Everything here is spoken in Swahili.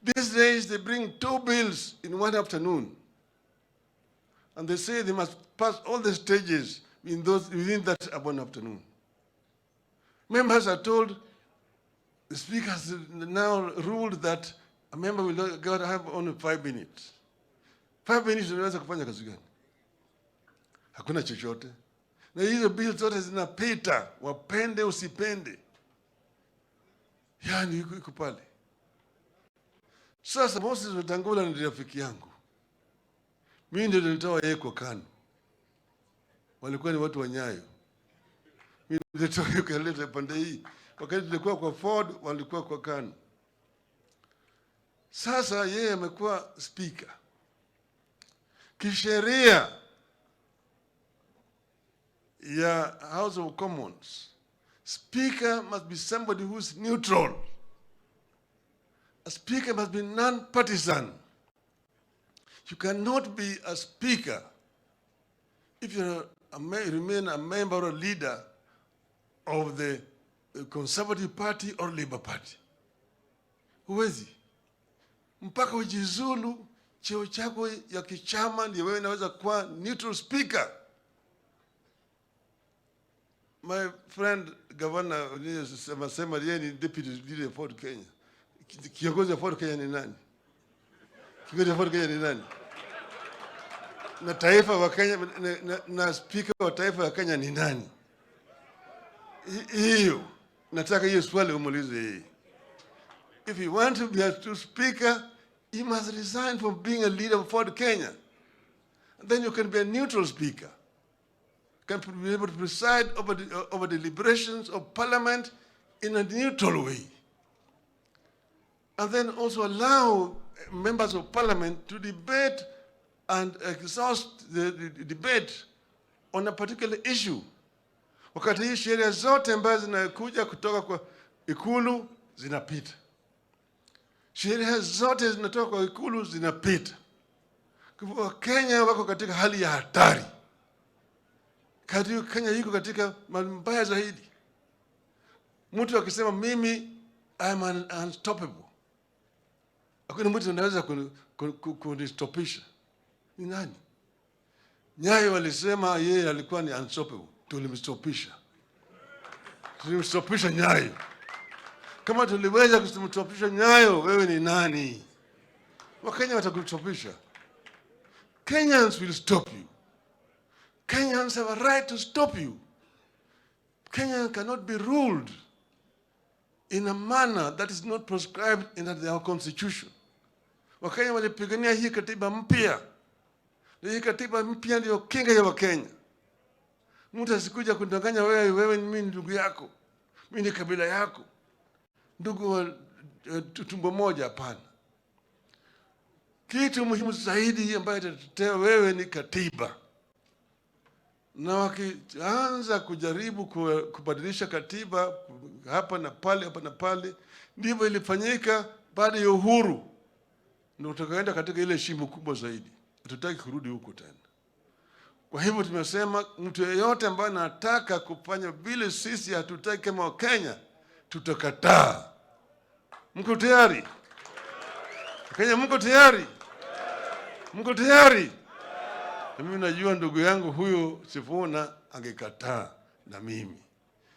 These days they bring two bills in one afternoon. And they say they must pass all the stages within that one afternoon. Members are told, the Speaker has now ruled that a member will not got have only 5 minutes. 5 minutes unaweza kufanya kazi gani? Hakuna chochote. Na hizo bill zote zinapita, wapende usipende, yaani iko pale. Sasa Moses Wetangula ni rafiki yangu, mimi ndio nilitoa yeye kwa KANU, walikuwa ni watu wa Nyayo. Mimi nilitoa yeye kaleta pande hii, wakati tulikuwa kwa Ford, walikuwa kwa KANU. Sasa yeye amekuwa speaker kisheria ya House of Commons. Speaker must be somebody who's neutral. A speaker must be non-partisan. You cannot be a speaker if you remain a member or leader of the Conservative Party or Labour Party. Huwezi mpaka ujiuzulu cheo chako ya kichama, ndio wewe unaweza kuwa neutral speaker. My friend governor sema sema yeye ni deputy leader of Ford Kenya. Kiongozi wa Ford Kenya ni nani? Kiongozi wa Ford Kenya ni nani? Na taifa wa Kenya na speaker wa taifa wa Kenya ni nani? Hiyo nataka hiyo swali umuulize yeye. If you want to be a true speaker, you must resign from being a leader of Ford Kenya. And then you can be a neutral speaker. Can be able to preside over the deliberations of parliament in a neutral way. And then also allow members of parliament to debate and exhaust the debate on a particular issue. Wakati hii sheria zote ambazo zinakuja kutoka kwa Ikulu zinapita, sheria zote zinatoka kwa Ikulu zinapita. Kwa hivyo Wakenya wako katika hali ya hatari. Kati Kenya iko katika mahali mbaya zaidi. Mtu akisema mimi I am unstoppable, hakuna mtu anaweza kunistopisha. Ni nani? Nyayo walisema yeye alikuwa ni unstoppable, tulimstopisha, tulimstopisha Nyayo. Kama tuliweza kumstopisha Nyayo, wewe ni nani? Wakenya watakustopisha. Kenyans will stop you. Kenyans have a right to stop you. Kenya cannot be ruled in a manner that is not prescribed in our constitution. Wakenya walipigania hii katiba mpya, na hii katiba mpya ndio kinga ya Wakenya. Mtu asikuja kudanganya wewe, wewe ni mimi ndugu yako, mimi ni kabila yako, ndugu wa tumbo moja. Hapana. Kitu muhimu zaidi ambayo itatetea wewe ni katiba, na wakianza kujaribu kubadilisha katiba hapa na pale, hapa na pale, ndivyo ilifanyika baada ya uhuru, ndio tukaenda katika ile shimo kubwa zaidi. Hatutaki kurudi huko tena. Kwa hivyo tumesema mtu yeyote ambaye anataka kufanya vile sisi hatutaki kama Wakenya, tutakataa. Mko tayari? Kenya, mko tayari? Mko tayari? Na mimi najua ndugu yangu huyu Sifuna angekataa na mimi.